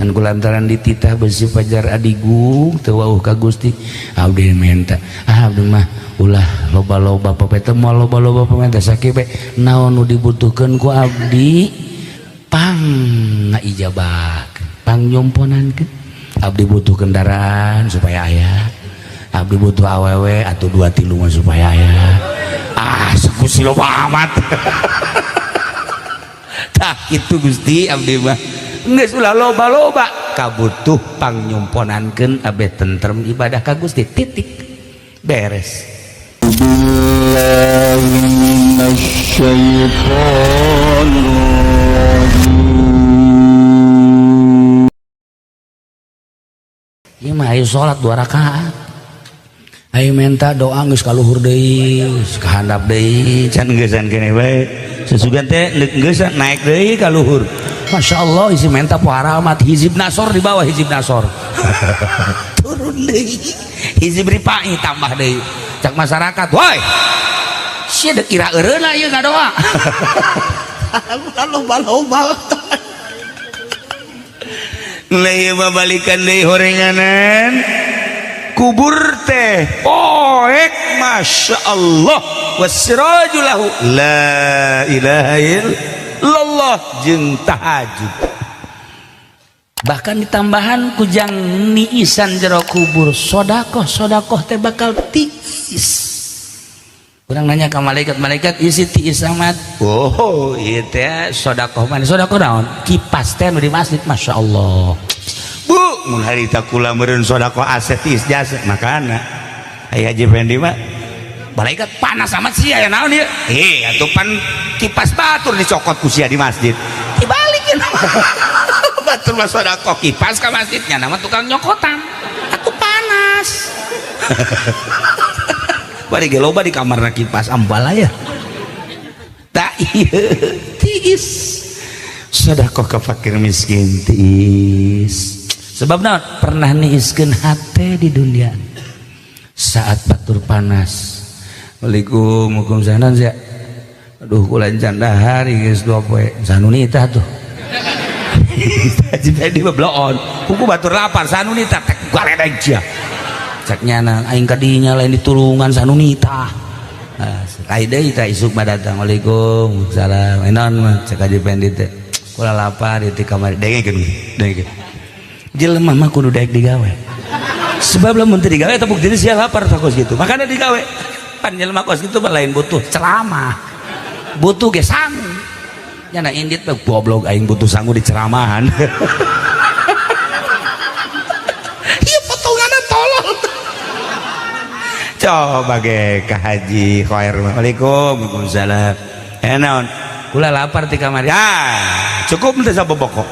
Dan kulantaran dititah besi pajar adigung teu wauh ka Gusti abdi menta ah abdi mah ulah loba-loba papete moal loba-loba pamenta sakieu bae naon nu dibutuhkeun ku abdi pang ngaijabahkeun pang nyomponankeun abdi butuh kendaraan supaya aya abdi butuh awewe atau 2 3 mah supaya aya ah sakusi loba amat tah kitu Gusti abdi mah geus ulah loba-loba kabutuh pangnyomponankeun abeh tentrem ibadah ka Gusti titik beres. Ieu mah ayo salat 2 rakaat ayo minta doa geus ka luhur deui geus ka handap deui can geusan keneh bae sesugan teh geusan naik deui ka luhur. Masya Allah isi menta pohara amat hizib nasor di bawah hizib nasor turun deui hizib ripai tambah deui cak masyarakat woi sia deuk ira eureuna ieu ngadoa loba-loba leuh mah balikan deui horenganan kubur teh poek Masya Allah wasiraju lahu la ilaha illallah jeung tahajud bahkan ditambahan kujang niisan jero kubur sodakoh sodakoh teh bakal tiis. Kurang nanya ke malaikat malaikat isi tiis amat oh ieu teh sodakoh mana sodakoh naon kipas teh nu di masjid Masya Allah bu mun harita kula meureun sodakoh aset tiis jasa makana aya Haji Fendi mah malaikat panas amat sih aya naon ieu atuh pan kipas batur dicokot ku sia di masjid dibalikin batur mah sodakoh kipas ka masjidnya nama tukang nyokotan atuh panas bari ge loba di kamarna kipas ambal aya tak ieu tiis sodakoh ka fakir miskin tiis sebab naon pernah niiskeun hate di dunia saat batur panas. Waalaikum waalaikumsalam sia aduh kula can dahar geus 2 poe sanunita tuh Haji Fendi mah bloon kuku batur lapar sanunita tek galedeg sia cek nyana aing ka dinya lain ditulungan sanunita lain deui tah isuk mah datang waalaikum salam enon mah cek Haji Fendi teh kula lapar di kamar dengekeun dengekeun jelema mah kudu daek digawe sebab lamun teu digawe tepuk diri sia lapar tah kos kitu makana digawe pan jelema kos kitu mah lain butuh ceramah butuh ge sangu nyana indit mah goblok aing butuh sangu di ceramahan ieu potonganna tolol coba ge ka Haji Khair waalaikum waalaikumsalam naon kula lapar ti kamari ah cukup teh saboboko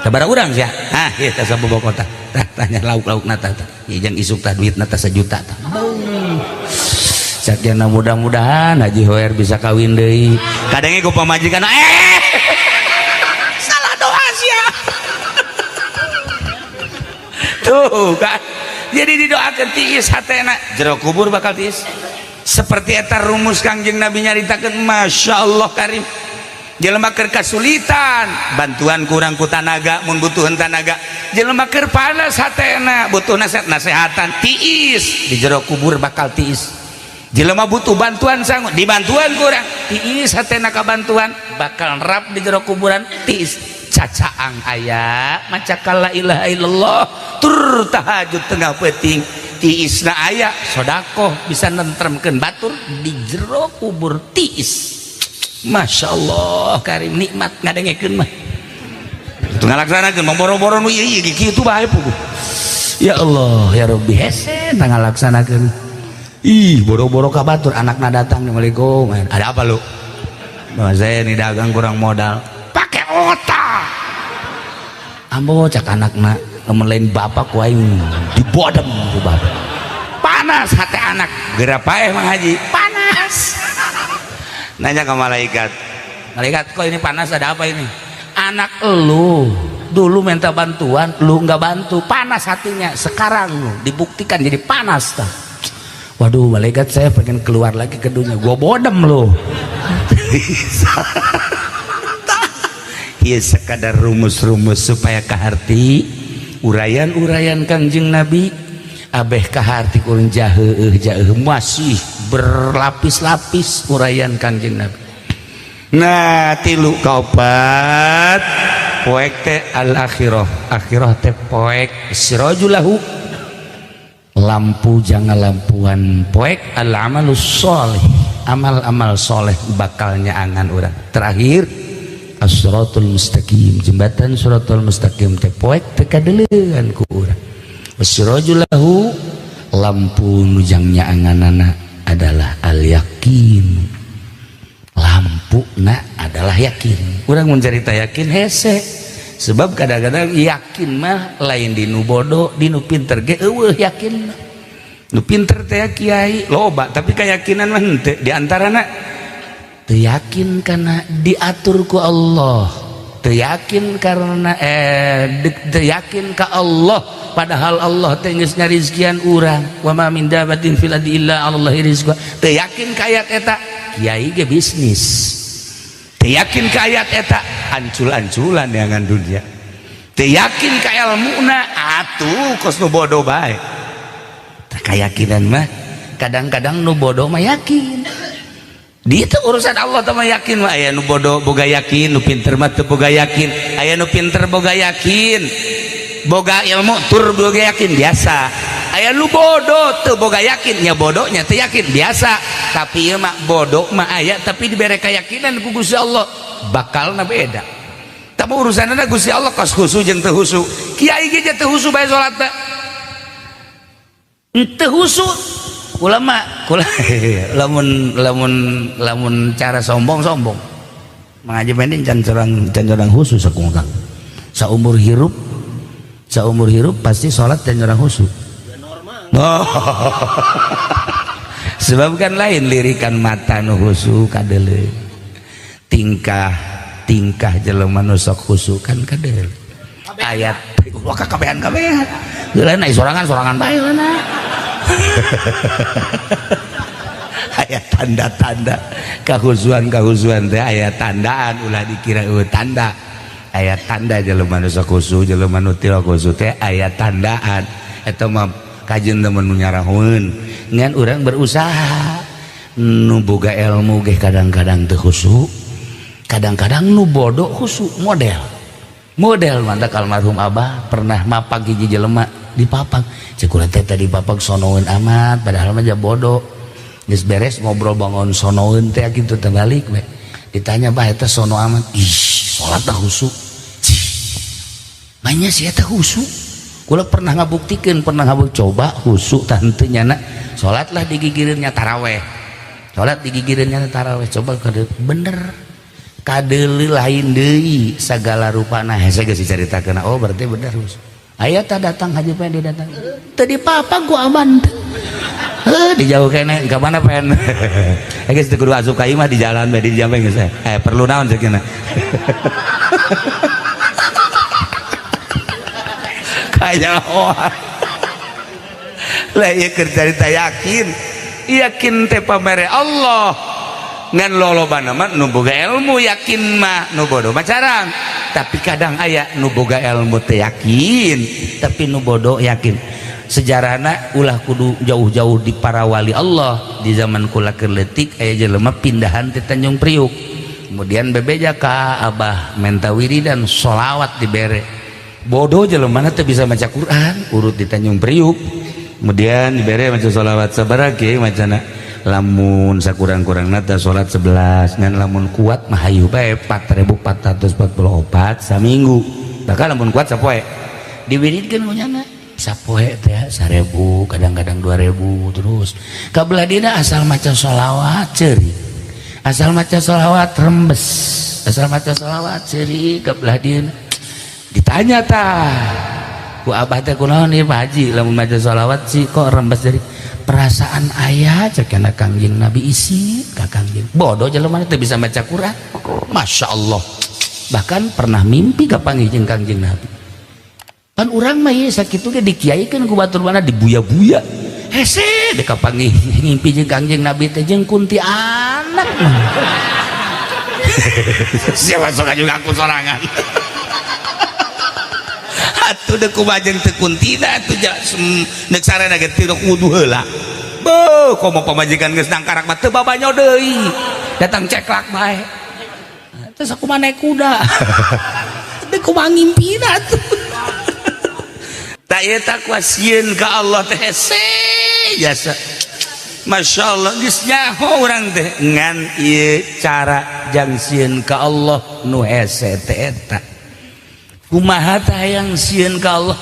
sabaraha urang sia ah ieu teh saboboko tah tah tanya lauk-laukna tah tah ieu jeung isuk tah duitna tah 1 juta tah sakiana mudah-mudahan Haji Hoer bisa kawin deui kadangnya ku pamajikan salah doa sia tuh kan jadi didoakeun tiis hatena jero kubur bakal tiis seperti eta rumus Kangjeng Nabi nyaritakeun Masya Allah karim jelema keur kasulitan bantuan kurang ku tanaga mun butuheun tanaga jelema keur panas hatena butuh nasehatan tiis di jero kubur bakal tiis jelema butuh bantuan sangu dibantuan kurang tiis hatena ka bantuan bakal rap di jero kuburan tiis cacaang aya maca la ilaha illallah tur tahajud tengah peuting tiisna aya sodakoh bisa nentremkeun batur di jero kubur tiis Masya Allah karim nikmat ngadengekeun mah teu ngalaksanakeun mah boro-boro nu ieu ieu kitu bae puguh ya Allah ya Rabbi hese teu ngalaksanakeun ih boro-boro ka batur anakna datang Assalamualaikum ada apa lu bahwa saya ini dagang kurang modal pakai otak ambo cak anakna lamun lain bapak ku aing dibodem ku bapak panas hati anak geura paeh Mang Haji panas nanya ke malaikat malaikat kok ini panas ada apa ini anak elu dulu minta bantuan lu nggak bantu panas hatinya sekarang lu dibuktikan jadi panas tah waduh malaikat saya pengen keluar lagi ke dunia gua bodem lu. Ieu sekadar rumus-rumus supaya kaharti uraian-uraian Kangjeng Nabi abeh kaharti kurang jaheuh jaheuh masih berlapis-lapis uraian Kangjeng Nabi. Nah, tilu kaopat poek teh al akhirah, akhirah teh poek sirajulahu lampu jangan lampuan poek al amalus soleh, amal-amal soleh bakalnya angan urang. Terakhir as-siratul mustaqim, jembatan siratul mustaqim teh poek teh kadeleuan ku urang. Wasirajulahu lampu nujangnya anganana adalah al yakin, lampu na adalah yakin. Urang mun carita yakin hese, sebab kadang-kadang yakin mah lain di nu bodoh, di nu pinter ge eueuh yakin. Nu pinter teh kiai loba, tapi keyakinan mah henteu. Di antarana teu yakin karena diatur ku Allah, teu yakin karena teu yakin ka Allah, padahal Allah teh geus ngarizkian urang. Wa ma min dabatin fil ardi illa 'alallahi rizquha. Teu yakin ka ayat eta, kiai ge bisnis. Teu yakin ka ayat eta, ancul-anculan neangan dunia. Teu yakin ka elmuna, atuh kos nu bodoh bae. Tah keyakinan mah kadang-kadang nu bodoh mah yakin. Di itu urusan Allah teh mah yakin mah aya nu bodoh boga yakin, nu pinter mah teu boga yakin. Aya nu pinter boga yakin, boga ilmu tur boga yakin biasa. Aya nu bodoh teu boga yakin, nya bodohnya teu yakin biasa. Tapi ieu mah bodoh mah aya tapi dibere keyakinan ku Gusti Allah bakalna beda. Tapi urusanna Gusti Allah kos khusu jeung teu khusu. Kiai ge teu khusu bae salat teh. Teu khusu. Ulama kula lamun lamun lamun cara sombong-sombong. Mengaji pending can corang khusus sakungkang. Saumur hirup pasti salat can corang khusu. Normal. Oh. Sebab kan lain lirikan mata nu khusu kadeuleu. Tingkah jelema nu sok khusu kan kadeuleu. Ayat wah kabehan-kabehan. Heula na sorangan-sorangan bae heula. Aya tanda-tanda kahusuan-kahusuan teh aya tandaan, ulah dikira eueuh tanda. Aya tanda jelema nu sok khusu, jelema nu teu khusu teh aya tandaan. Eta mah kajeun temen nu nyarahoeun. Ngan urang berusaha nu boga ilmu ge kadang-kadang teu khusu, kadang-kadang nu bodoh khusu model. Model mantak almarhum abah pernah mapag hiji jelema dipapag. Cek kula teh tadi papag sonoeun amat padahal mah bodoh. Geus beres ngobrol bangun sonoeun teh kitu teh balik we. Ditanya bah eta sono amat. Ih, salat teh khusu. Cih. Manya si eta khusu. Kula pernah ngabuktikeun, pernah ngabuk coba khusu tah henteu nyana. Salatlah digigireunnya taraweh. Salat digigireunnya taraweh coba kade bener. Kadeuleu lain deui sagala rupana hese geus dicaritakeun. Oh berarti bener khusu. Aya tah datang Haji Pendi datang. Teu dipapag ku aman. Heuh dijauh keneh ka mana pen. Geus teu kudu asup ka imah di jalan bae di jambe geus. Perlu naon ceukina. Kanyahoan. Lah ieu keur carita yakin. Yakin teh pamere Allah. Ngan lolobana mah nu boga ilmu yakin mah, nu bodoh mah carang. Tapi kadang aya nu boga ilmu teh yakin, tapi nu bodoh yakin. Sejarahna ulah kudu jauh-jauh di para wali Allah. Di zaman kula keur leutik aya jelema pindahan ti Tanjung Priuk. Kemudian bebeja ka abah menta wiridan sholawat dibere. Bodoh jelema teh bisa maca Quran, urut di Tanjung Priuk. Kemudian dibere maca sholawat sabaraha kieu macana. Lamun sakurang-kurangna teh salat 11 ngan lamun kuat mah hayu bae 4444 saminggu. Bahkan lamun kuat sapoe diwiridkeun ku nyana sapoe teh 1000 kadang-kadang 2000 terus kabelah dina asal maca sholawat ceuri, asal maca sholawat rembes, asal maca sholawat ceuri kabelah dina. Ditanya tah ku abah teh kunaon ieu Pak Haji lamun maca sholawat sih kok rembes dari perasaan ayah cekana Kangjeng Nabi isi ka Kangjeng. Bodoh jelema teh bisa maca Quran. Masya Allah. Bahkan pernah mimpi kapanggih jeung Kangjeng Nabi. Pan urang mah ieu sakitu ge dikiaikeun ku batur mana dibuya-buya. Hese dek kapanggih ngimpi jeung Kangjeng Nabi teh jeung kuntianak. Siapa sok juga aku sorangan. Atuh deuk kumaha jeung teu kuntina atuh neuk sarena ge teu kudu heula. Beuh, komo pamajikan geus nangkarak mah teu babanyo deui. Datang ceklak bae. Terus aku mah naik kuda. Deuk kumaha ngimpina atuh. Tak ieu takwa sieun ka Allah teh hese jasa. Masya Allah geus nyaho urang teh ngan ieu cara jang sieun ka Allah nu hese teh eta. Kumaha teh hayang sieun ka Allah?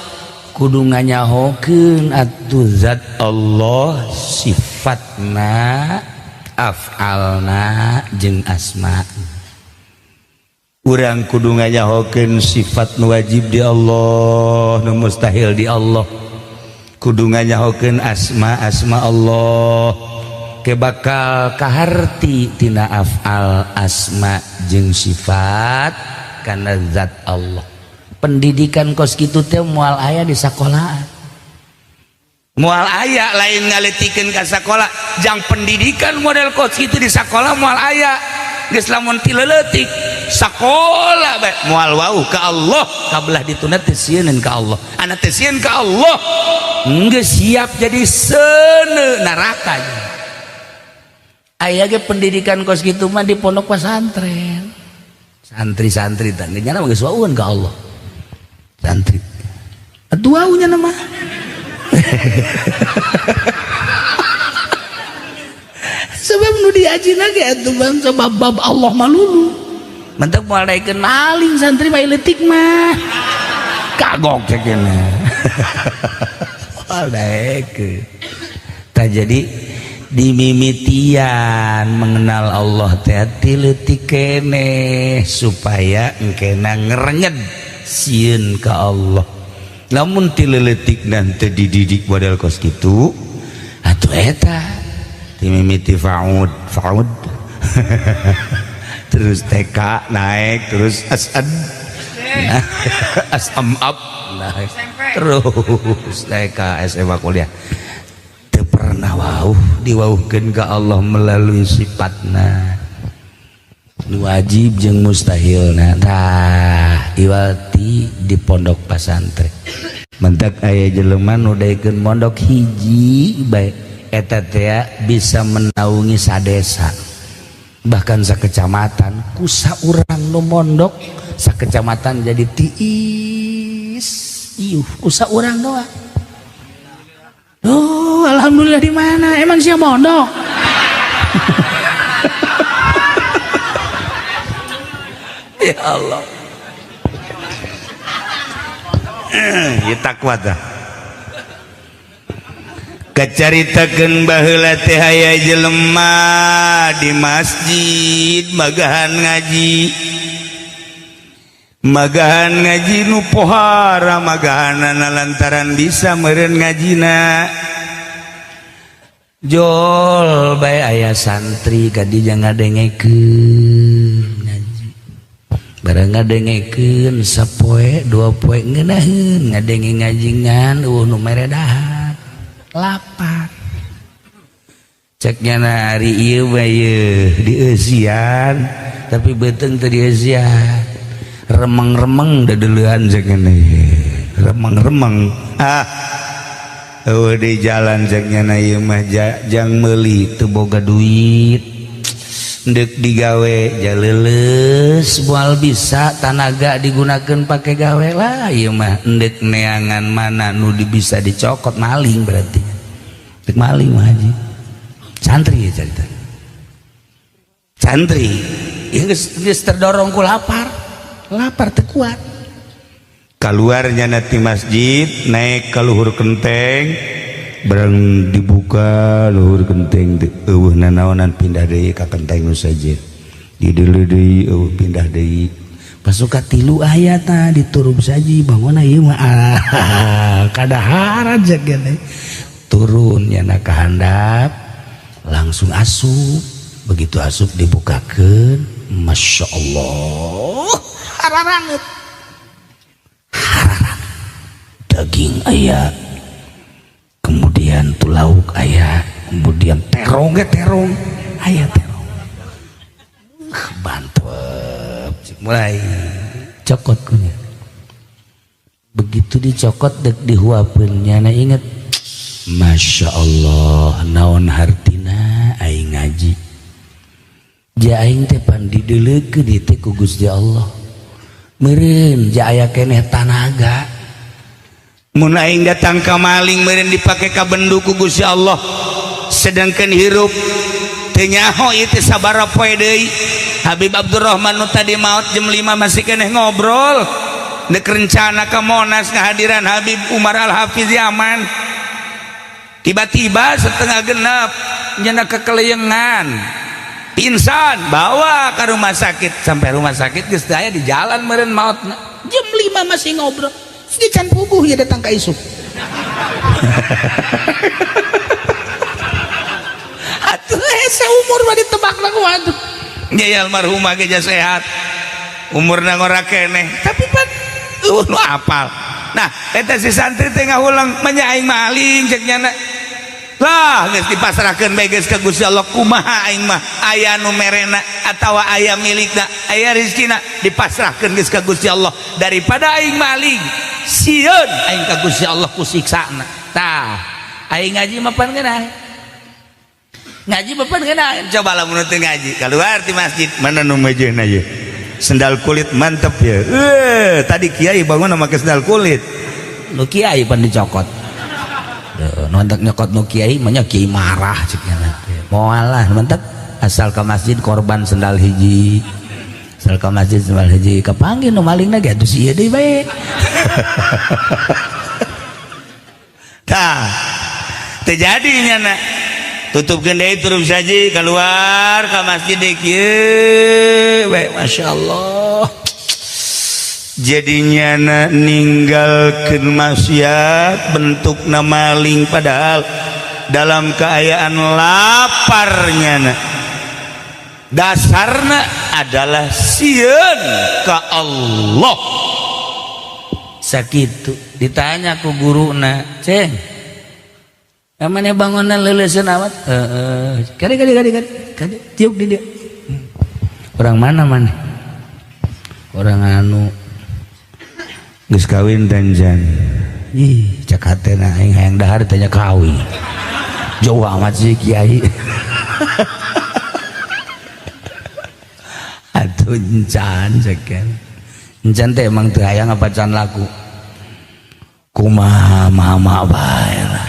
Kudu nganyahokeun atuh zat Allah sifatna, af'alna jeung asma. Urang kudu nganyahokeun sifat nu wajib di Allah, nu mustahil di Allah. Kudu nganyahokeun asma-asma Allah ke bakal kaharti tina af'al asma jeung sifat kana zat Allah. Pendidikan kos kitu teh moal aya di sakolaan, moal aya, lain ngaletikeun ka sakola. Jang pendidikan model kos kitu di sakola moal aya. Geus lamun ti leutik sakola bae moal wauh ka Allah, kabelah dituna teh sieuneun ka Allah, anak teh sieun ka Allah geus siap jadi seuneu neraka. Aya ge pendidikan kos kitu mah di pondok pesantren. Santri-santri teh nya mah geus wauheun ka Allah. Santri atuh waunya nama. Sebab nu diajina ge atuh bangsa bab-bab Allah malulu. Mentek moal daekeun maling santri mah leutik mah. Kagok ceukna. Moal daekeun. Tah jadi dimimitian mengenal Allah teh ti leutik keneh supaya engkena ngerenyed sieun ka Allah. Lamun ti leutik teu dididik model kos kitu atuh eta dimimiti faud faud terus TK naik terus asad nah, asam up naik terus TK SMA kuliah teu pernah wauh diwauhkeun ka Allah melalui sifatna nu wajib jeung mustahilna. Tah iwati di pondok pasantren mentak aya jelema nu daekeun mondok hiji bae eta teh bisa menaungi sadesa bahkan sakecamatan. Ku saurang nu mondok sakecamatan jadi tiis iuh ku saurang doang. Oh, alhamdulillah di mana? Emang sia mondok? Ya Allah. Ya takwa tah. Kacaritakeun baheula teh aya jelema di masjid magahan ngaji. Magahan ngaji nu pohara magahanana lantaran bisa meureun ngajina. Jol bae aya santri ka dinya ngadengekeun ngaji. Barang ngadengekeun sapoe dua poe ngeunaheun ngadenge ngajingan eueuh nu mere dahar. Lapar. Cek nyana ari ieu mah ieu dieusian tapi beuteung teu dieusian. Remeng-remeng dedeleuan cek nyana. Remeng-remeng. Ah. Eueuh di jalan cek nyana ieu mah jang meuli teu boga duit. Deuk digawe jaleuleus moal bisa tanaga digunakeun pake gawe lah ieu mah endek neangan mana nu bisa dicokot maling berarti. Dek maling mah haji. Santri ya cerita. Santri ieu geus terdorong ku lapar. Lapar teu kuat. Kaluarnya nanti masjid naik ka luhur kenteng barang dibuka luhur kenteng eueuh nanaonan pindah deui ka kenteng nu saja dideuleu deui eueuh pindah deui pasuka tilu aya tah diturub saji bangunna ieu mah kadaharan jeung turun nyana ka handap langsung asup begitu asup dibukakeun Masya Allah hararanget hararanget daging aya kemudian tuh lauk aya kemudian terong ge terong aya terong Mantep, mulai cokot kunya. Begitu dicokot dek dihuapeun nyana inget, Masya Allah, naon hartina aing ngaji. Ja aing teh pan dideulekeun ieu teh ku Gusti Allah. Meureun ja aya keneh tanaga. Mun aing datang ka maling meureun dipake ka bendu ku Gusti Allah. Sedangkan hirup teu nyaho ieu teh sabaraha poe deui. Habib Abdurrahman nu tadi maot jam 5 masih keneh ngobrol. Nek rencana ke Monas kehadiran Habib Umar Al-Hafiz Yaman. Tiba-tiba 5:30 nyana kekeleyengan. Pingsan, bawa ke rumah sakit. Sampai rumah sakit geus aya di jalan meureun maotna. Jam 5 masih ngobrol. Di can puguh ya datang ka isuk. Atuh hese umur mah ditebak lah kumaha tuh. Nya almarhumah ge sehat. Umurna ngora keneh, tapi pan eueuh nu apal. Nah, eta si santri teh ngahulang manya aing maling cek nyana. Lah geus dipasrahkeun bae geus ka Gusti Allah kumaha aing mah aya nu merena atawa aya milikna aya rezekina dipasrahkeun geus ka Gusti Allah daripada aing maling sieun aing ka Gusti Allah ku siksana. Tah aing ngaji mah pan ngeunah ngaji mah pan ngeunah. Coba lamun teu ngaji keluar ti masjid mana nu mejeuna ye sendal kulit mantep ya. Tadi kiai bangun make sendal kulit nu kiai pan dicokot. Nontak nyokot nu kiai mah kiai marah cek nya. Moal lah mantep asal ke masjid korban sendal hiji. Asal ke masjid sendal hiji kapanggih nu malingna ge atuh si ieu deui bae. Tah teu jadi nyana. Tutupkeun deui turun saji keluar ka masjid deui kieu bae masyaallah. Jadinya na ninggalkeun maksiat bentukna maling padahal dalam keayaan laparnya na. Dasarna adalah sieun ka Allah. Sakitu ditanya ku guruna, "Ceng, mana bangunan leuleuskeun amat?" Heeh. Kade kade kade kade tiuk di dia. Orang mana mana? Orang anu geus kawin tanjan. Ih, cek hatena aing hayang dahar tanya kawin. Jauh amat sih kiai. Atuh encan cek. Encan teh emang teu hayang apa can laku. Kumaha mama bae lah.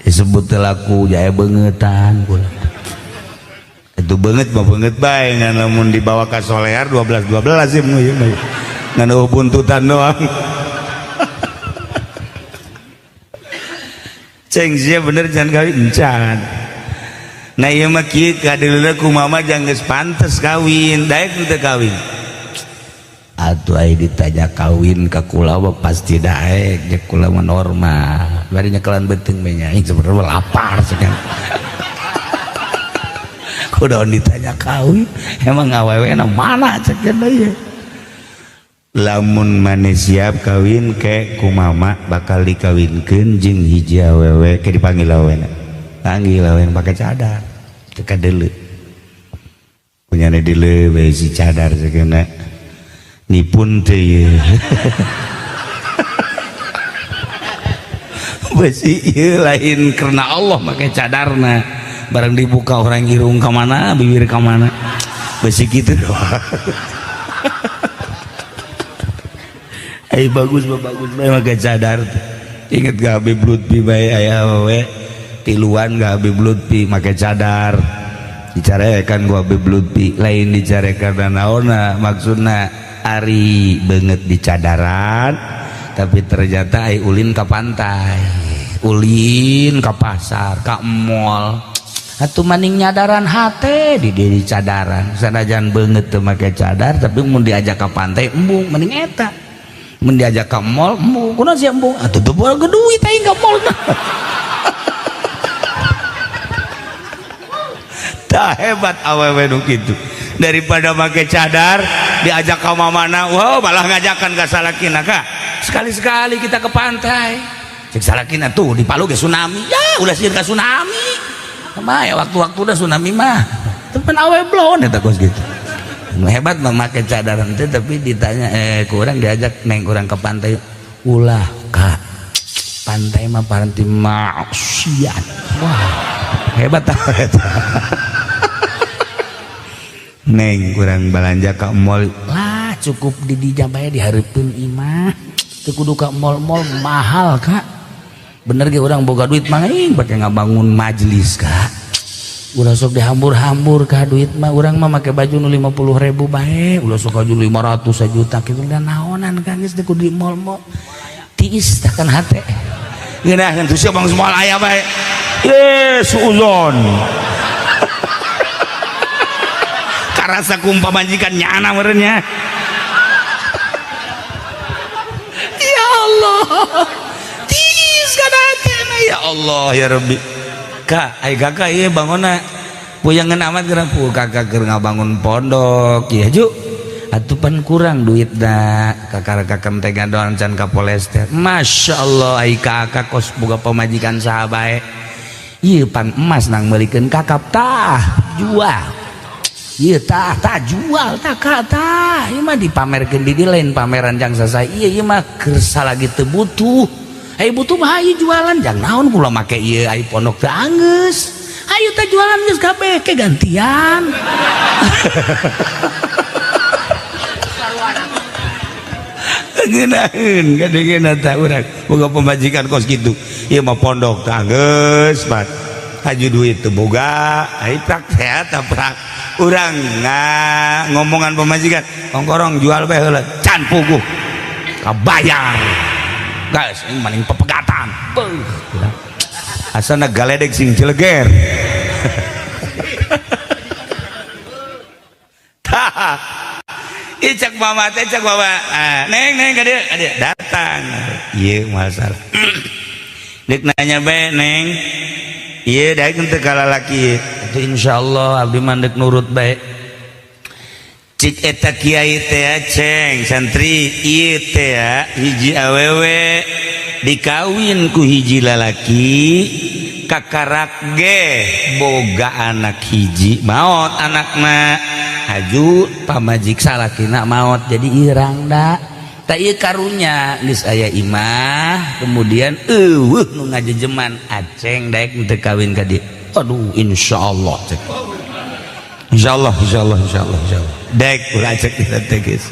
Disebut teu laku jaya beungetan kula. Itu beungeut mah beungeut bae ngan lamun dibawa ka solear 12 12 sih nu ieu mah. Ngan eueuh buntutan doang. Ceng sia bener jangan kawin encan. Nah ieu mah kieu kadeuleuh ku mama jang geus pantes kawin, daek teu kawin. Atuh ai ditanya kawin ka kula mah pasti daek, jeung kula mah normal. Bari nyekelan beuteung bae nya, aing sebenarnya lapar sekarang. Kudu ditanya kawin, emang awewena mana cek deui. Lamun maneh siap kawin ke ku mama bakal dikawinkeun jeung hiji awewe ke dipanggil awena. Panggil awena pake cadar. Teu kadeuleu. Punyane deuleu bae si cadar sakeuna. Nipun teh ieu. Besi ieu lain karena Allah make cadarna. Barang dibuka orang irung ka mana, bibir ka mana. Besi kitu doang. Ay bagus bagus bae make cadar. Ingat gak Habib Lutfi bae aya awewe tiluan gak Habib Lutfi make cadar. Dicarekan ku Habib Lutfi, lain dicarekan naonna maksudna ari beungeut di cadaran tapi ternyata ai ulin ka pantai, ulin ka pasar, ka mall. Atuh maning nyadaran hate di diri cadaran. Sanajan beungeut teu make cadar tapi mun diajak ka pantai embung mending eta. Mun diajak ka mall embung, kunaon sia embung? Atuh teu boga duit aing ka mall. Tah hebat awewe nu kitu. Daripada make cadar diajak ka mamana, wow malah ngajakan ka salakina ka. Sekali-sekali kita ke pantai. Cek salakina tuh di Palu ge tsunami. Ya ulah sieun ka tsunami. Kumaha ya waktu-waktu udah tsunami mah. Teu pan awe blon eta kos gitu. Nu hebat mah make cadar henteu tapi ditanya kurang diajak neng kurang ke pantai. Ulah kak, pantai mah paranti maksiat. Wah, hebat tah eta. Neng kurang belanja ke mall lah, cukup di dijamaya dihareupeun imah. Teu kudu ka mall-mall mahal kak. Bener ge urang boga duit mah aing pake ngabangun majelis kak. Ulah sok dihambur-hambur ka duit mah, urang mah make baju nu 50.000 bae, ulah sok baju 500 sajuta kitu da naonan kan geus teu kudu di mall-mall. Tiis tah kan hate. Ngeunaheun tuh sia bang moal aya bae. Ye suuzon. Karasa kumpa majikan nyana meureun nya. Ya Allah. Tiis kana hatena ya Allah ya Rabbi. Kak, ai kakak ieu bangonna puyangeun amat geura pu kakak keur ngabangun pondok ieu ju. Atuh pan kurang duit da kakak kakak teh ngadoan can ka polester. Masya Allah ai kakak kos boga pamajikan saha bae. Ieu pan emas nang meulikeun kakap tah jual. Ieu tah tah jual tah kak tah. Ieu mah dipamerkeun di dieu lain pameran jang sasai. Ieu ieu mah keur salagi teu butuh. Ai butuh mah ieu jualan jang naon kula make ieu ai pondok teu anggeus. Ayo teh jualan geus kabeh ke gantian. Ngeunaheun kadengeuna tah urang boga pamajikan kos kitu. Ieu mah pondok teh anggeus bat. Haju duit teu boga, ai prak teh eta prak. Urang ngomongan pamajikan, ongkorong jual bae heula can puguh. Kabayar. Guys, ini maning pepegatan. Beuh. Asana galedeg sing cileger. Tah. Icak mama teh cak mama. Ah, neng neng ka dieu, ka dieu datang. Ieu masalah. Dek nanya bae neng. Ieu daek teu ka lalaki. Atuh insyaallah abdi mah deuk nurut bae. Cik eta kiai teh ceng santri ieu teh hiji awewe dikawin ku hiji lalaki kakarak ge boga anak hiji maot anakna haju pamajik salakina maot jadi irang da tak ieu karunya geus aya imah kemudian eueuh nu ngajejeman aceng daek teu kawin ka dieu. Aduh insyaallah cek. Insyaallah insyaallah insyaallah insyaallah dek ulah cek dina teh geus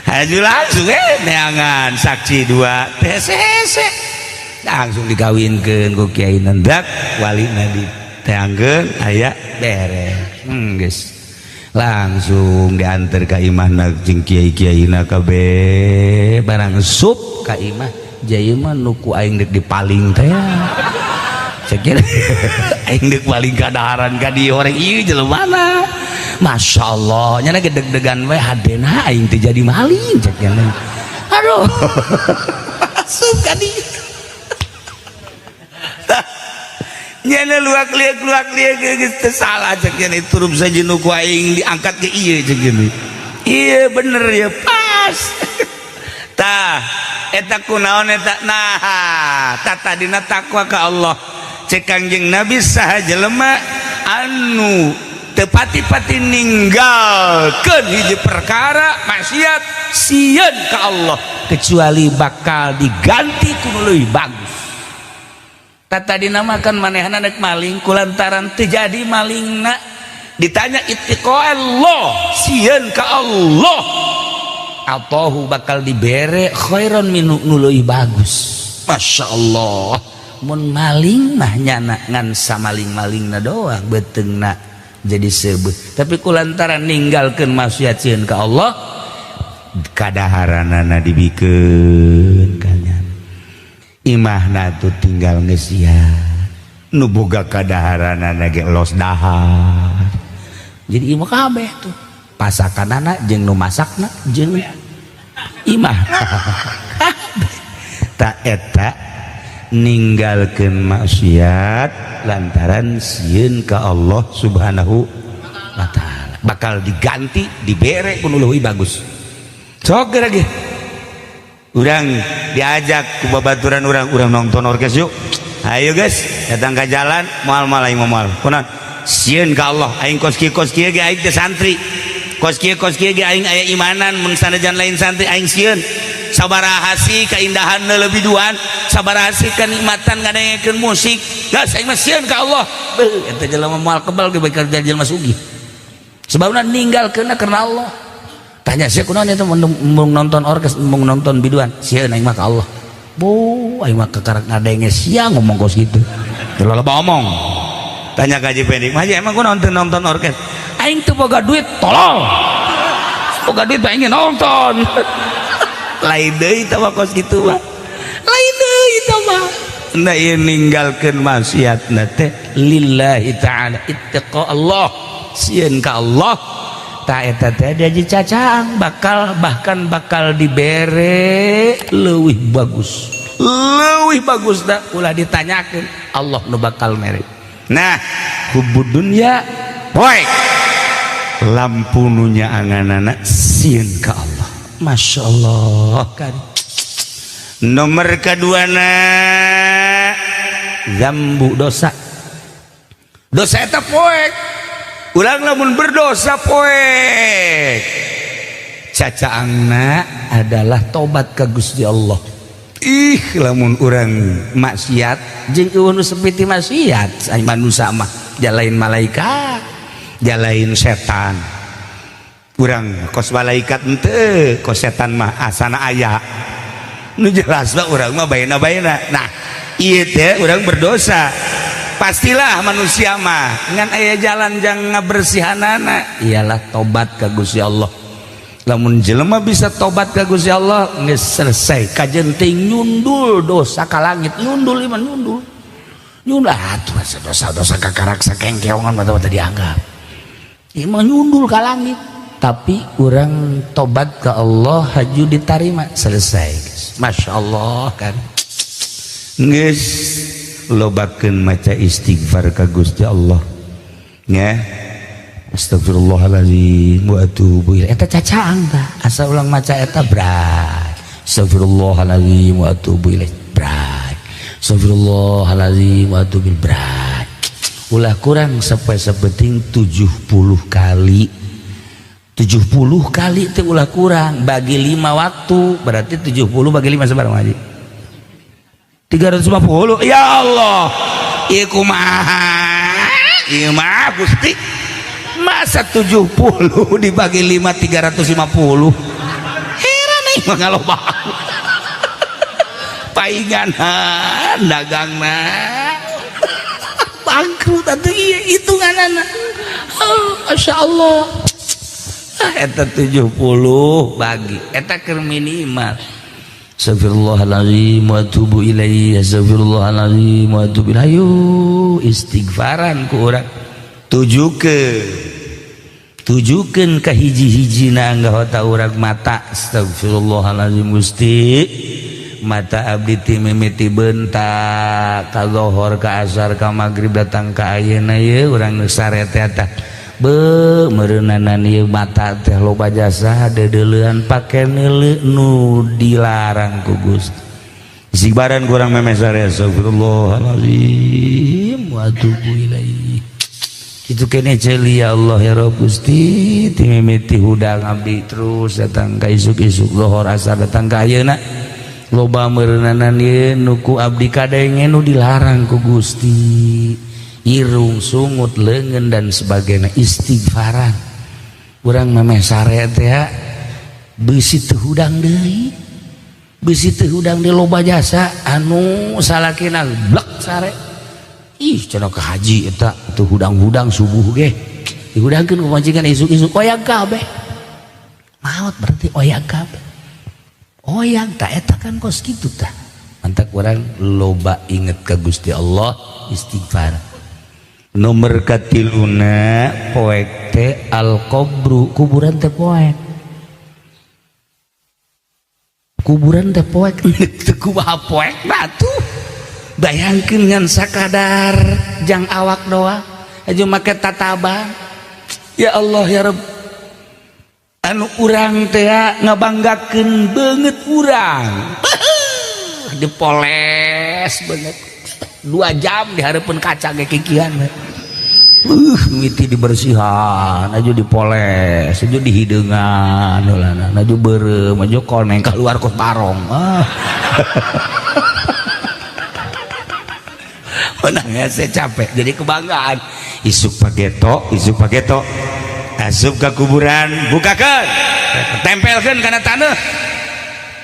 haju langsung neangan saksi dua TCC langsung dikawinkeun ku kiai nendak walina diteangkeun aya beres geus langsung diantar ka imahna jeung kiai-kiaina kabeh barang sup ka imah jaya mah nu ku aing deuk dipaling teh cek aing deuk paling kadaharan ka dieu horeng ieu jelema mana Masya Allah nyana gedeg-degan we hadena aing teh jadi maling cek nyana aduh asup ka dieu nyana luak liak geus teu salah cek nyana turup saja nu ku aing diangkat ke ieu cek nyana ieu bener ya pas tah eta kunaon eta nah tata dina takwa ka Allah cek Kangjeng Nabi saha jelema anu tepati-pati ninggalkeun hiji perkara maksiat sieun ka Allah kecuali bakal diganti ku nu leuwih bagus. Tata dinamakan manehna nek maling kulantaran teu jadi malingna ditanya ittiqallah sieun ka Allah atau bakal dibere khairan minu nu leuwih bagus. Masya Allah mun maling mah nyana ngan samaling-malingna doang beuteungna jadi seubeuh tapi kulantaran ninggalkeun maksiat sieun ka Allah kadaharanana dibikeun ka nyana imahna tuh tinggal ngesian nu boga kadaharanana ge los dahar jadi imah kabeh tuh pasakanana jeung nu masakna jeung imah tak eta ninggalkeun maksiat lantaran sieun ka Allah Subhanahu wa taala bakal diganti dibere ku nu leuwih bagus sok geura ge urang diajak ku babaturan urang urang nonton orkes yuk ayo guys datang ka jalan moal moal aing moal kunaon sieun ka Allah aing kos kieu ge aing teh santri Kos kieu, kos kieu ge aing aya imanan, mun sanajan lain santri aing sieun. Sabaraha sih keindahan lebih duan, sabaraha sih kenikmatan ngadengekeun musik. Geus, aing mah sieun ka Allah. Beuh, eta jelema moal kebal ge bakal jadi jelema sugih. Sebabna ninggalkeunna karena Allah. Tanya sih kunaon eta mun nonton orkes, mun nonton biduan, sieun aing mah ka Allah. Bu, aing mah kekarak ngadenge sia ngomong kos kitu. Loba omong. Tanya ka Haji Pendi, "Haji, emang kunaon teu nonton orkes?" "Aing teu boga duit, tolol. Boga duit mah aing nonton." Lain deui tah mah kos kitu mah. Lain deui tah mah. Nah, ieu ninggalkeun maksiatna teh lillahi ta'ala, ittaqa Allah, sieun ka Allah. Ta eta teh diaji cacaang bakal, bahkan bakal dibere leuwih bagus. Leuwih bagus da ulah ditanyakeun, Allah nu bakal mere. Nah, hubbud dunya poek. Lampu nu nyaanganana sieun ka Allah. Masya Allah kan. Nomor keduana zambu, dosa. Dosa eta poek. Ulang lamun berdosa poek. Cacaangna adalah tobat ka Gusti Allah. Ih, lamun urang maksiat jeung eueuh nu sepi ti maksiat, ai manusia mah jalain malaikat, jalain setan. Urang kos malaikat henteu, kos setan mah asana aya. Nu jelas mah urang mah baena-baena. Nah, ieu teh urang berdosa. Pastilah manusia mah ngan aya jalan jang ngabersihanana ialah tobat ka Gusti Allah. Lamun jelema bisa tobat ka Gusti Allah, geus selesai. Kajen teh nyundul dosa ka langit, nyundul iman, nyundul. Nyundul atuh dosa-dosa kakarak sakengkeongan mah teu dianggap. Ieu mah nyundul ka langit. Tapi urang tobat ke Allah haju ditarima, selesai. Masya Allah kan. Geus, lobakeun maca istighfar ka Gusti Allah. Nya. Astagfirullahaladzim wa atubu ilaih. Eta cacaang tah. Asa ulang maca eta berat. Astagfirullahaladzim wa atubu ilaih. Berat. Astagfirullahaladzim wa atubu ilaih. Berat. Ulah kurang sampai sepenting 70 kali. 70 kali itu ulah kurang, bagi 5 waktu berarti 70 bagi 5 sebarang haji 350. Ya Allah, ieu kumaha ieu mah Gusti, masa 70 dibagi 5 350? Heran nih mah ngaloba paingan dagangna bangkrut atuh ieu hitunganana. Oh, Masya Allah. Eta 70 bagi eta keur minimal. Astagfirullahaladzim wa atubu ilaihi, astagfirullahaladzim wa atubu ilaihi. Ayo istighfaran ku urang, tujukeun, tujukeun ka hiji-hijina anggota urang mata. Astagfirullahaladzim, Gusti, mata abdi ti mimiti bentak ka lohor, ka asar, ka magrib, datang ka ayeuna ye urang geus sare teh tah. Be meureunanan ieu mata teh loba jasa deudeulean pake neuleu nu dilarang ku Gusti. Istighfaran kurang memeh sare, astagfirullahalazim wa atubu ilaihi. Kitu kene ceuli, ya Allah, ya Rabb, Gusti, ti mimiti hudang abdi terus datang ka isuk-isuk, lohor, asar, datang ka ayeuna, loba meureunanan ieu nu ku abdi kadenge nu dilarang ku Gusti, irung, sungut, leungeun, dan sebagainya. Istighfaran urang memeh sare teh bisi teu hudang deui, bisi teu hudang di loba jasa anu salakina blek sare. Ih, cenah ka haji eta teu hudang-hudang, subuh ge dihudangkeun ku majikan, isuk-isuk oyag kabeh, maot berarti oyag kabeh, oyag tak eta kan kos kitu tah. Mantak urang loba inget ka Gusti Allah, istighfar. Nomor katiluna poek teh al qabru, kuburan teh poek, kuburan teh poek. Teu kumaha poek batu, bayangkeun ngan sakadar jang awak doang aja make tataban. Ya Allah, ya Rabb, anu urang teh ngabanggakeun beungeut urang dipoles beungeut 2 jam di hareupeun kaca ge kikian. Mimiti dibersihan aju dipoles aju dihideungan heulana aju beureum aju koneng keluar kos barong ah. Menang saya capek jadi kebanggaan isuk pageto asup ke kuburan bukakeun tempelkeun kana taneuh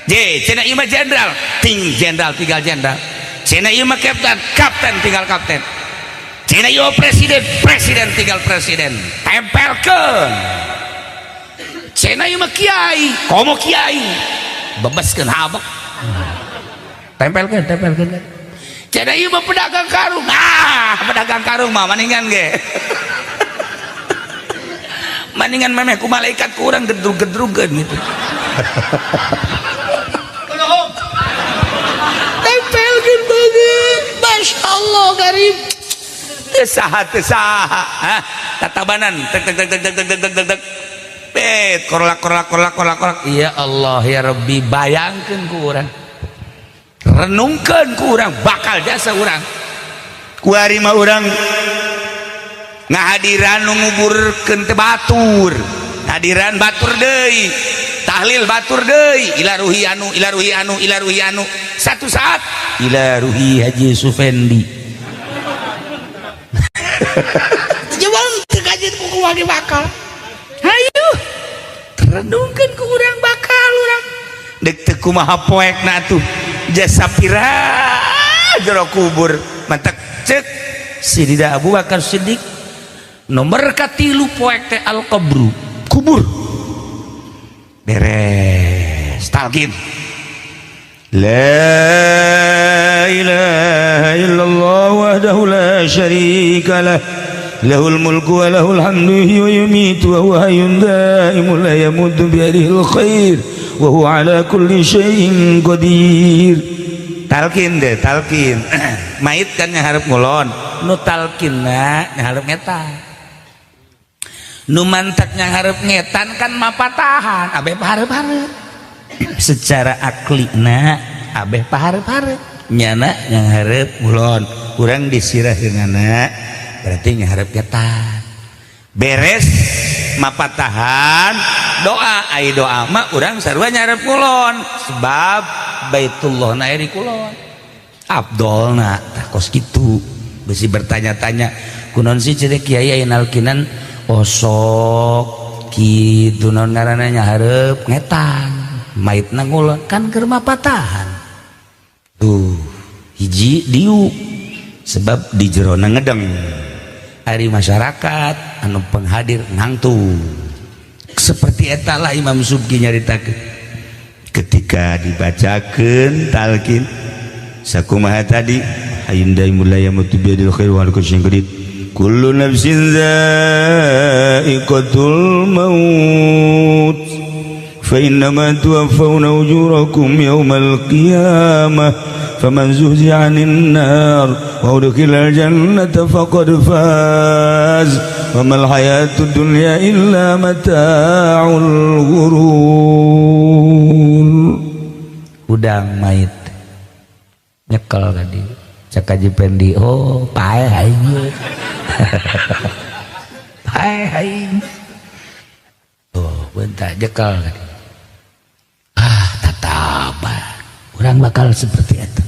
je cenah ieu mah jenderal ting jenderal tinggal jenderal cenah ieu mah kapten kapten tinggal kapten cenah ieu presiden presiden tinggal presiden tempelkeun cenah ieu mah kiai komo kiai bebaskeun habek tempelkeun tempelkeun cenah ieu mah pedagang karung ah pedagang karung mah maningan ge maningan memeh ku malaikat kurang gedrug-gedrugeun gitu tempelkeun banget Masya Allah karib teu saha hah tatabanan tek tek tek tek tek tek tek tek bet korlak korlak korlak korlak korlak ya Allah ya Rabbi bayangkeun ku urang renungkeun ku urang bakal jasa urang kuari mah urang ngahadiran nu nguburkeun teh batur hadiran batur deui tahlil batur deui ila ruhi anu ila ruhi anu ila ruhi anu satu saat ila ruhi Haji Sufendi jebol teu kaji ku kumaha bakal hayu renungkeun ku urang bakal urang deuk teu kumaha poekna atuh jasa pira jero kubur mantak cek Sidina Abu Bakar Siddiq nomor katilu poek teh al qabru kubur beres talqin la ilaha illallah wahdahu la syarika lah lahul mulku wa lahul hamdu yumiitu wa huwa hayyun daimun la yamutu bi yadihil khair wa huwa ala kulli syai'in qadir. Talqin deh talqin mait kan nyaharep ngulon nu talqinna nyaharep ngetan nu mantak nyaharep ngetan kan mapatahan abeh paharep-harep secara aklina abeh paharep-harep nyana nyaharep ngulon urang disirah dengan berarti nyaharep ngetan beres mapatahan doa ai doa mah urang sarua nyaharep ngulon sebab Baitullah na eri kulon abdolna tah kos kitu besi bertanya-tanya kunaon sih cenah kiai aya nalkinan osok kitu naon ngaranna nyahareup ngetan maitna ngulon kan keur mapatahan tuh hiji diuk sebab di jerona ngedeng ari masyarakat anu penghadir ngangtu seperti eta lah Imam Subki nyaritakeun ketika dibacakeun talqin sakumaha tadi hayyun daimul la yamutu biyadil khair wa ala kulli syai'in qadir kullu nafsin dha'iqatul maut fa innama tuwaffawna ujurakum yawmal qiyamah faman zuhziha 'anil nar wa udkhilal jannata faqad faz wa mal hayatud dunya illa mata'ul ghurur. Udang mait nyekel tadi cek Haji Pendi oh paeh aing paeh aing oh bentar nyekel tadi ah tataban urang bakal seperti itu.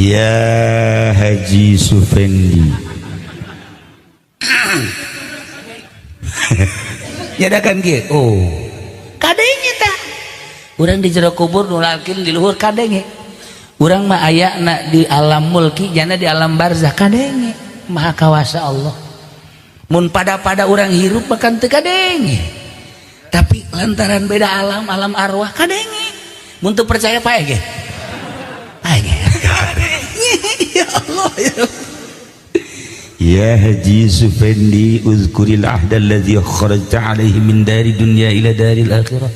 Ya Haji Sufendi nyadakan kieu oh kadenge tah urang di jero kubur nu lalkin di luhur kadenge urang mah ayana di alam mulki jana di alam barzah kadenge maha kawasa Allah mun pada-pada urang hirup bahkan teu kadenge tapi lantaran beda alam alam arwah kadenge mun teu percaya paeh ge paeh ge ya Allah ya Ya Haji Sufendi uzkuril ahda alladhi kharajta alaihi min dari dunya ila daril akhirah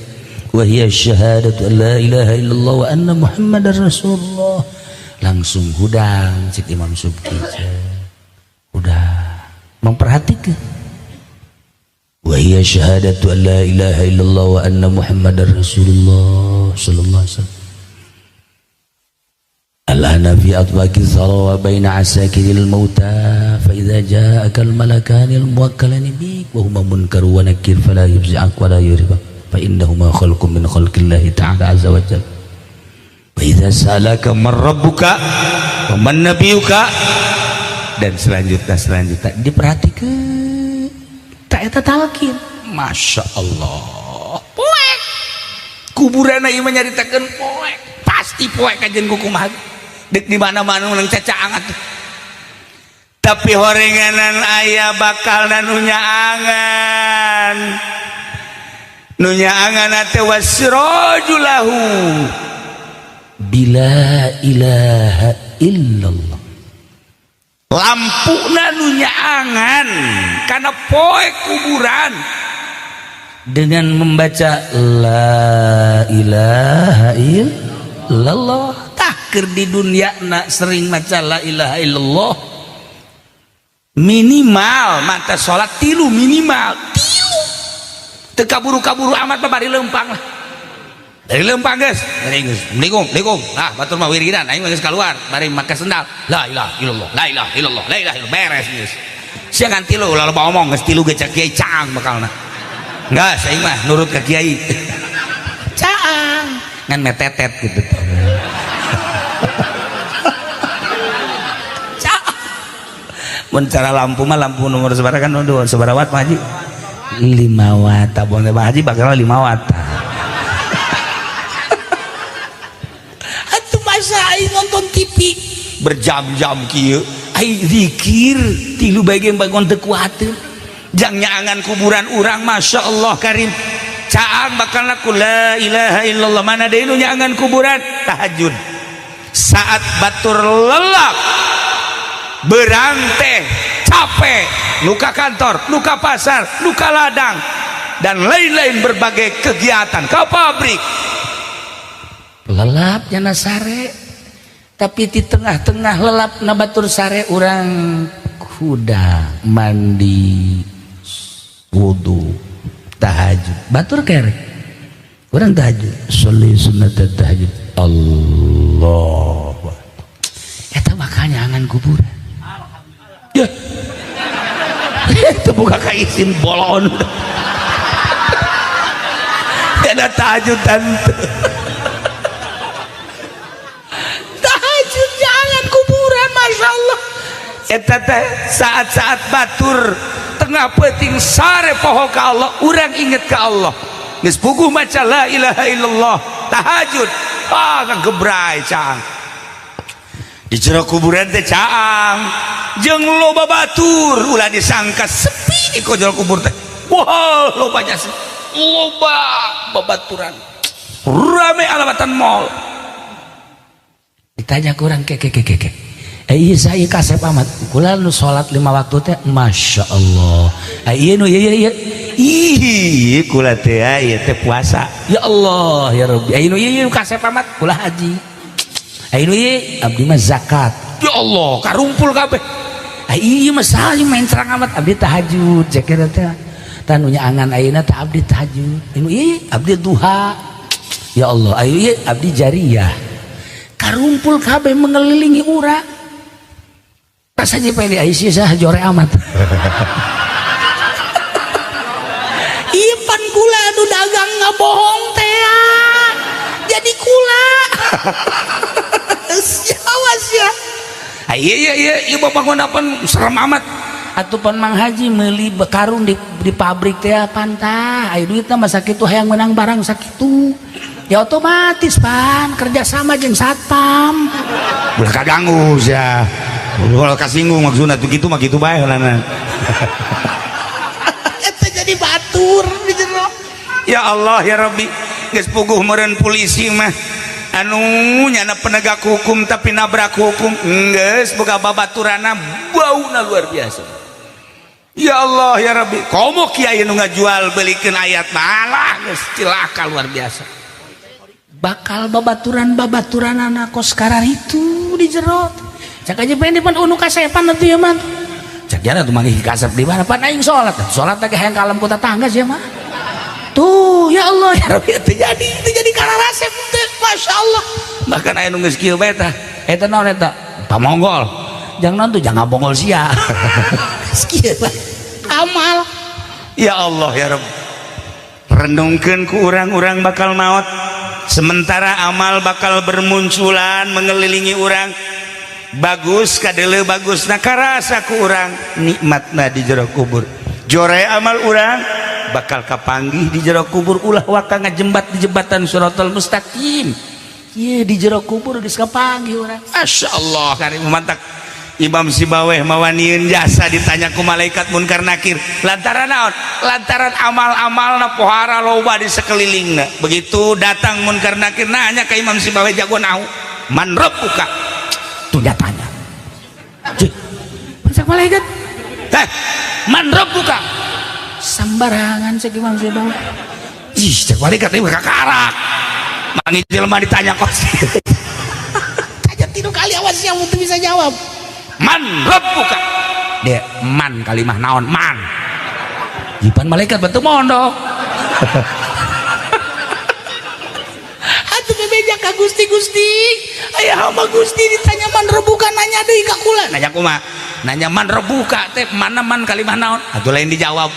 wa hiya syahadatu an la ilaha illallah wa anna muhammadar rasulullah. Langsung hudang cik Imam Subki udah memperhatikan wa hiya syahadatu an la ilaha illallah wa anna muhammadar rasulullah sallallahu alaihi wasallam. Lana fi atbaqi thara wa baina asakiril mauta fa idza ja'aka al malakani al muwakkalani bik wa huma munkaru wa nakir fala yufzi'ak wa la yuribak fa innahuma khalqun min khalqillahi ta'ala azza wa jalla. Wa idza sa'alaka man rabbuka wa man nabiyuka, dan selanjutnya diperhatikan tak eta talqin. Masya Allah, poek kuburan ieu mah nyaritakeun poek, pasti poek kajen kukumaha dek di mana-mana menang cacaang atuh. Tapi horenganan aya bakal nu nyaangan, nu nyaangan teh wasiraju lahu bila ilaha illallah. Lampuna nu nyaangan karena poek kuburan dengan membaca la ilaha illallah. Takir di dunia nak sering maca la ilaha illallah, minimal mata sholat tilu, minimal tilu, teu kaburu-kaburu amat mah bari lempang lah, dari lempang geus, dari geus Assalamualaikum, Assalamualaikum, nah batur mah wiridan aing mah geus keluar bari make sendal la ilaha illallah, la ilaha illallah, la ilaha illallah, beres geus. Sia ngan tilu ulah loba omong, geus tilu ge cek kiai caang bakalna. Enggak, aing mah nurut ke kiai. Caang ngan metetet gitu. Mun cara lampu mah lampu nomor sabaraha kan dua sabaraha watt Pak Haji? 5 watt. Tabung teh Pak Haji bakal 5 watt. Atuh masa aing nonton TV berjam-jam kieu, aing zikir tilu bae ge bangun teu kuateun. Jang nyaangan kuburan urang Masya Allah karim. Caang bakal laku la ilaha illallah, mana deui nu nyaangan kuburan tahajud. Saat batur lelap berang teh capek, luka kantor, luka pasar, luka ladang, dan lain-lain berbagai kegiatan ke pabrik, lelap nyana sare, tapi di tengah-tengah lelap na batur sare urang kuda mandi wudu tahajud batur kere urang tahajud sholli sunnat tahajud Allah eta makanya angan kuburan. Ya. Itu buka kaisin bolon. Ada tahajud tante. Tahajud jangan kuburan Masya Allah. Eta teh saat-saat batur tengah peuting sare poho ka Allah, urang inget ka Allah. Geus puguh maca la ilaha illallah, tahajud. Ah kagebray caang. Di jero kuburan teh caang jeung loba batur, ulah disangka sepi di jero kubur teh. Wah, lobanya loba babaturan. Rame alamatan mall. Ditanya kurang ke ke ke ke. Iya saya kasep amat. Kula nu salat 5 waktu teh Masya Allah. Iya nu iya iya. Ih, kula teh ieu teh puasa. Ya Allah ya Rabbi. Ieu nu ieu kasep amat kula haji. Ayo ieu abdi mah zakat. Ya Allah, karumpul kabeh. Ieu mah saha main serang amat abdi tahajud cek teh. Tah nu nyaangan ayeuna teh abdi tahajud. Anu ieu abdi duha. Ya Allah, ayo ieu abdi jariyah. Karumpul kabeh mengelilingi urang. Rasanya pede ai sia jore amat. Ieu pan kula anu dagang ngabohong teh. Jadi kula. Awas ya. Iya iya iya, ieu babangun apa serem amat. Atuh pan Mang Haji meuli karung di pabrik teh pantah. Aya duitna mah sakitu hayang menang barang sakitu. Ya otomatis pan kerja sama jeung satpam. Ulah kaganggu sia. Ulah kasinggung maksudna tuh kitu mah kitu bae heulana. Eta jadi batur di jero. Ya Allah ya Rabbi, geus puguh meureun polisi mah anu nyana penegak hukum tapi nabrak hukum geus boga babaturana bauna luar biasa. Ya Allah ya Rabbi, komo kiai nu ngajual belikeun ayat malah geus cilaka luar biasa. Bakal babaturan-babaturan anak kos karar itu di jero. Cak aja pengen pan unu kasepan atuh ya mah. Cak jana tuh manggih kasep di mana pan aing salat. Salat teh hayang kalem ku tetangga sia mah. Tuh ya Allah ya Rabbi teu jadi kararasep teh Masya Allah. Bahkan aya nu geus kieu bae tah. Eta naon eta? Pamonggol. Jangan naon tuh jangan bonggol sia. Kieu amal. Ya Allah ya Rabb. Renungkeun ku urang-urang bakal maot. Sementara amal bakal bermunculan mengelilingi urang. Bagus kadele bagus na karasa ku urang nikmatna di jero kubur. Jore amal urang bakal kapanggih di jero kubur, ulah waka ngajembat di jembatan siratal mustaqim. Ieu di jero kubur geus kapanggih urang. Masyaallah karim mantak Imam Sibaweh mawanieun jasa ditanya ku malaikat munkar nakir lantaran naon? Lantaran amal-amalna pohara loba di sekelilingna. Begitu datang munkar nakir nanya ke Imam Sibaweh jago nahu, man rabbuka? Tuh dia tanya. Cih, masak malaikat. Teh, man rabbuka? Sambarangan cek Imam Sibaweh. Ih, cek malaikat ieu kakarak. Mangi jelema ditanya kos. Tanya tilu kali awas yang untuk bisa jawab. Man rabbuka? Dia man kalimah naon man. Jipan malaikat bentuk mondok. Atuh bebeja ka Gusti Gusti. Aya hamba Gusti ditanya man rabbuka nanya deui ka kula. Nanya kumaha? Nanya man rabbuka teh mana man kalimah naon? Atuh lain dijawab.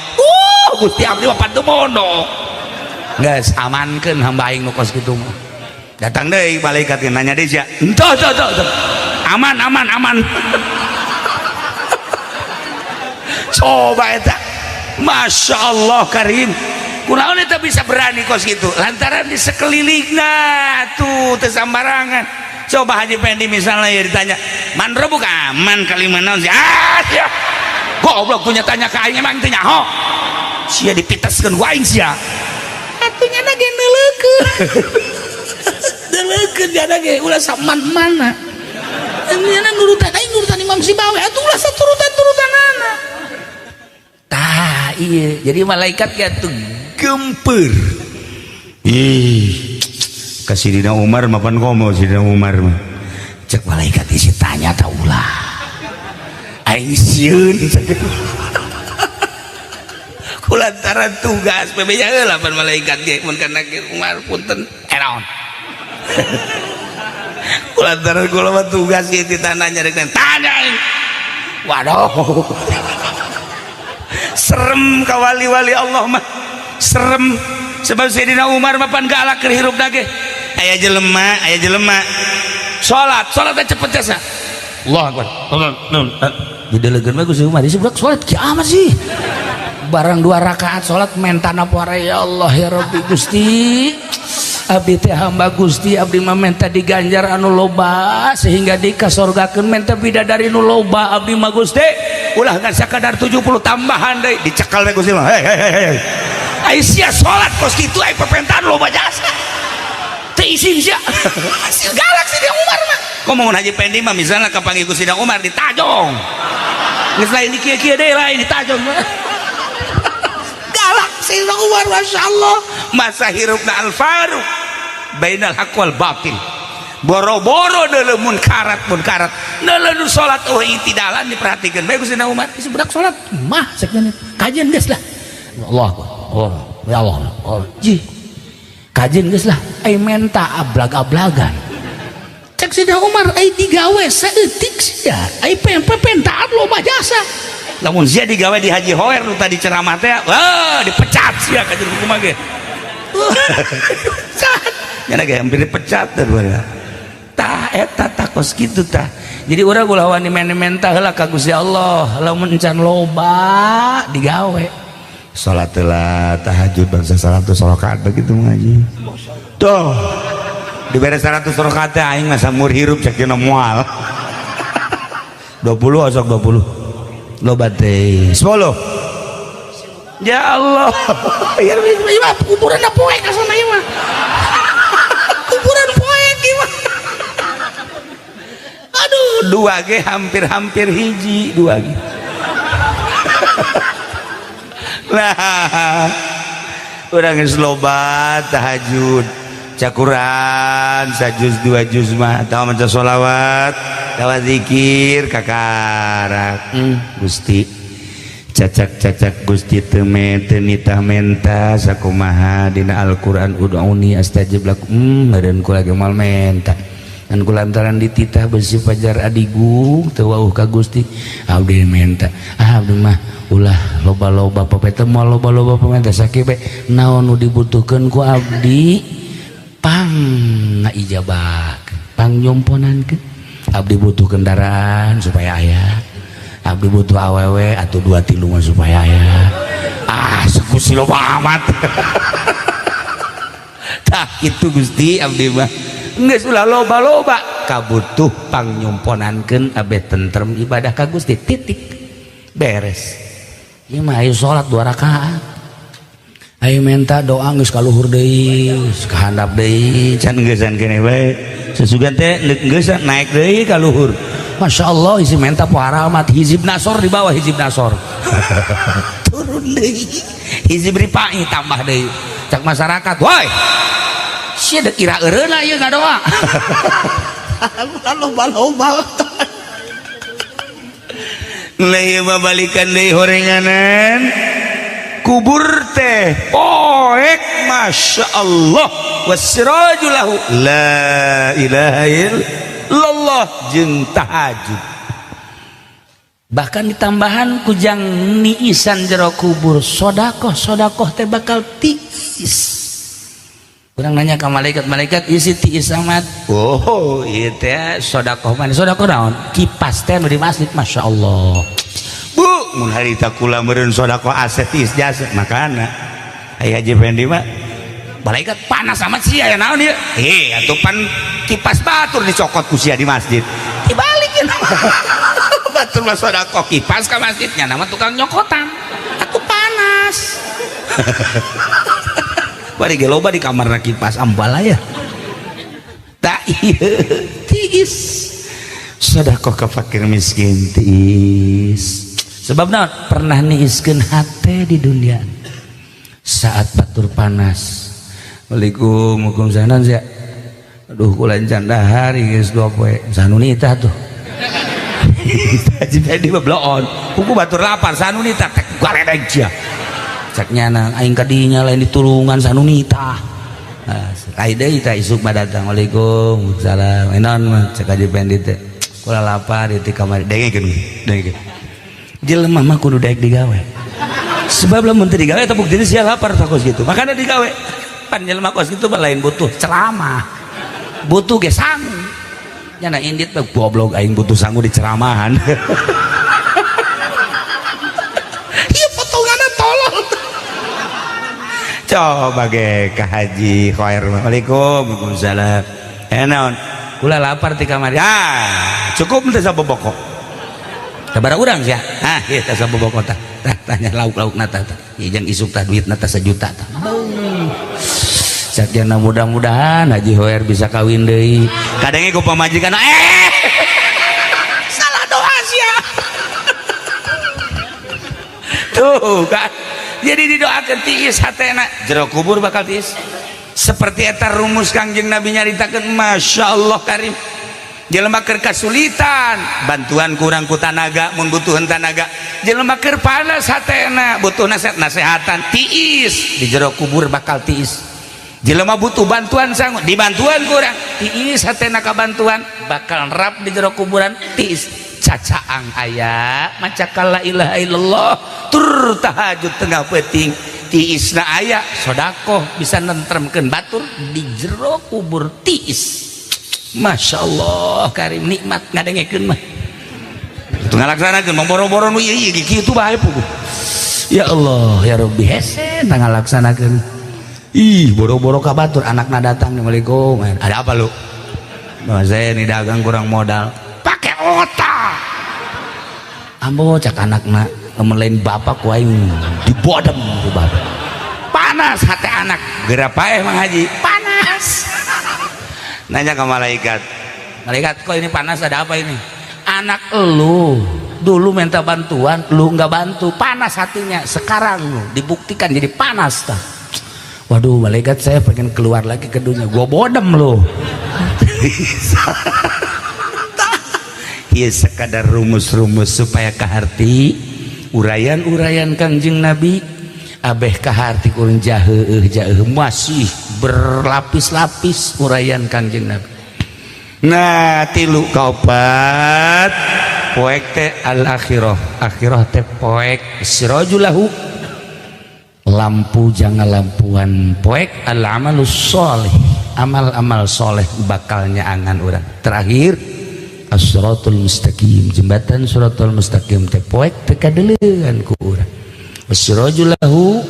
Gusti abdi mah pantu mondok. Geus amankeun hamba aing nu kos kitu mah. Datang deui malaikat nanya deui sia. Entuh tuh tuh tuh. Aman aman aman. Coba eta. Masya Allah karim. Kunaon eta bisa berani kos gitu? Lantaran di sekelilingna tuh teu sambarangan. Coba Haji Pendi misalnya ya ditanya, man rabbuka? Man kalimah naon sih? Ah sia. Goblok punya tanya ka aing emang teu nyaho. Sia dipiteskeun ku aing sia. Atuh nya ge neuleukeun. Neuleukeun nya ge ulah saman-mana. Nya nurutan aing nurutan Imam Sibaweh atuh ulah saturutan-turutanana. Tah iya, jadi malaikat ya tuh gemper. Ih, ka Sidina Umar mapan komo Sidina Umar mah. Cek malaikat isi tanya ta ulah. Aing sieun. Kulantaran tugas bebeja heula pan malaikat ge mun kana Umar punten eraon. Kulantaran kula mah tugas ieu ditanya rek tanya aing. Waduh. Serem ka wali-wali Allah mah. Serem sebab Sayyidina Umar mah pan galak keur hirupna ge. Aya jelema, aya jelema. Salat, salat teh cepet jasa. Allahu akbar. Didelegeun mah Gusti Umar, isi budak salat kiamat sih. Barang 2 rakaat salat mentana poara ya Allah ya Rabbi Gusti. Abdi teh hamba Gusti, abdi mah menta diganjar anu loba sehingga dikasorgakeun menta bidadari nu loba abdi mah Gusti. Ulah ngan sakadar 70 tambahan deui dicekal we Gusti mah. Hei hei hei hei. Ai sia salat kos kitu ai pepentaan loba jasa. Teu isin sia. Hasil galak Sidina Umar mah. Komo mun Haji Pendi mah misalna kapanggih ku Sidina Umar ditajong. Geus lain di kieu-kieu deui lain ditajong. Galak Sayyidina Umar Masya Allah. Masa hirupna Al-Faruq bainal haq wal batil. Boro-boro deuleu munkarat munkarat. Deuleu nu salat eueuh itidalan diperhatikeun bae ku Sayyidina Umar. Geus budak salat mah cek nya. Kajian geus lah. Allah Allah ya Allah. Allah. Ji. Kajian geus lah ai menta ablag-ablagan. Cek Sayyidina Umar ai digawe saeutik sia. Ai pentaan loba jasa. Lamun sia digawe di Haji Hoer nu tadi ceramah teh, wah dipecat sia ka jero kumaha ge. Pecat. Nya ge hampir dipecat teh bae. Tah eta tah kos kitu tah. Jadi urang ulah wani menta heula ka Gusti Allah, lamun encan loba digawe. Salat heula tahajud bangsa 100 rakaat begitu ngaji. Tuh. Dibere 100 rakaat teh aing mah samur hirup cek dina moal. 20 osok 20. Loba teh 10. Ya Allah. Ya mah kuburan poek asana ieu mah. Kuburan poek ieu mah. Aduh, dua ge hampir-hampir hiji dua ge. Nah, urang geus loba tahajud, cakuran sajuz 2 juz mah atawa maca sholawat, tawa zikir kakarak. Gusti cacak-cacak Gusti teu nitah menta sakumaha dina Al-Qur'an ud'uni astajib lakum. Meureun kula ge moal menta. Ngan kulantaran dititah besi pajar adigung teu wauh ka Gusti abdi menta ah abdi mah ulah loba-loba papete moal loba-loba pamenta sakieu bae naon nu dibutuhkeun ku abdi pang ngaijabah pang nyomponankeun abdi butuh kendaraan supaya aya abdi butuh awewe atau 2 3 mah supaya aya ah Gusti loba amat tah kitu Gusti abdi mah geus ulah loba-loba kabutuh pangnyumponankeun abeh tentrem ibadah ka Gusti titik beres ieu mah ayo salat 2 rakaat ayo minta doa geus ka luhur deui ka handap deui can geusan keneh bae sesugan teh geusan naik deui ka luhur. Masya Allah isi menta pohara amat hizib nasor di bawah hizib nasor turun deui hizib ripai tambah deui cak masyarakat woi sia dek kira eureuna ieu ngadoa loba-loba leuh mah balikan deui horenganan kubur teh poek Masya Allah wasiraju lahu la ilaha illallah jeung tahajud bahkan ditambahan kujang niisan jero kubur sodakoh sodakoh teh bakal tiis. Kurang nanya ke malaikat, malaikat isi tiis amat. Oh, ieu teh sodakoh mana? Sodakoh naon? Kipas teh nu di masjid, Masya Allah. Bu, mun harita kula meureun sodakoh aset tiis jasa, makana aya Haji Fendi mah malaikat panas amat sih aya naon ieu? Eh, atuh pan kipas batur dicokot ku sia di masjid. Dibalikin. Batur mah sodakoh kipas ka masjidnya nama tukang nyokotan. Aku panas. Bari ge loba di kamarna kipas ambal aya. Tak ieu tiis. Sedekah ka fakir miskin tiis. Sebab naon? Pernah niiskeun hate di dunia. Saat batur panas. Waalaikum waalaikumsalam sia. Aduh kula encan dahar geus 2 poe. Sanunita tuh. Haji Fendi mah bloon. Kuku batur lapar sanunita tek galedeg sia. Cak nyana aing kadinya lain ditulungan sanunita. Nah, ai deui tah isuk mah datang. Waalaikumsalam. Enon mah cek Haji Fendi teh. Kula lapar di kamar dengekeun dengekeun. Jelema mah kudu daek digawe. Sebab lamun teu digawe eta buktina sia lapar tah kos kitu. Makana digawe. Pan jelema kos kitu mah lain butuh ceramah. Butuh ge sangu. Nyana indit mah goblok aing butuh sangu di ceramahan. Ieu potonganna tolol. Coba ge ka Haji Khair. Waalaikum waalaikumsalam. Naon? Kula lapar ti kamari. Ah, cukup teh saboboko. Sabaraha urang sia? Ah, ieu teh saboboko tah. Tah tanya lauk-laukna tah. Ieu jeung isuk tah duitna tah 1 juta tah. Sakiana mudah-mudahan Haji Hoer bisa kawin deui. Kadangnya ku pamajikan salah doa sia. Tuh kan. Jadi didoakeun tiis hatena jero kubur bakal tiis. Seperti eta rumus Kangjeng Nabi nyaritakeun Masya Allah karim. Jelema keur kasulitan, bantuan kurang ku tanaga mun butuheun tanaga. Jelema keur panas hatena butuh nasehatan tiis di jero kubur bakal tiis. Jelema butuh bantuan sangu dibantuan kurang tiis hatena ka bantuan bakal rap di jero kuburan tiis. Cacaang aya maca la ilaha illallah tur tahajud tengah peuting tiisna aya sodakoh bisa nentremkeun batur di jero kubur tiis. Masya Allah karim nikmat ngadengekeun mah teu ngalaksanakeun mamboro-boro nu ieu ieu kitu bae puguh. Ya Allah ya Rabbi hese ngalaksanakeun. Ih boro-boro ka batur anakna datang. Assalamualaikum, ada apa lu? Nah, saya ini dagang kurang modal. Pakai otak ambo cak anakna lamun lain bapak ku aing dibodem ku bapak. Panas hati anak geura paeh Mang Haji panas. Nanya ke malaikat, malaikat kok ini panas ada apa ini? Anak elu dulu minta bantuan lu nggak bantu, panas hatinya. Sekarang lu dibuktikan jadi panas tah. Waduh malaikat saya pengen keluar lagi ke dunia, gua bodem lu. Iya sekadar rumus-rumus supaya kaharti uraian-uraian Kangjeng Nabi abeh kaharti kurang jaheuh jaheuh masih berlapis-lapis uraian Kangjeng Nabi. Nah, tilu kaopat poek teh al akhirah. Akhirah teh poek sirajulahu, lampu jangan lampuan poek al amalus soleh, amal-amal soleh bakalnya angan urang. Terakhir as-siratul mustaqim, jembatan siratul mustaqim teh poek teh kadeleuan ku urang. Sirajulahu,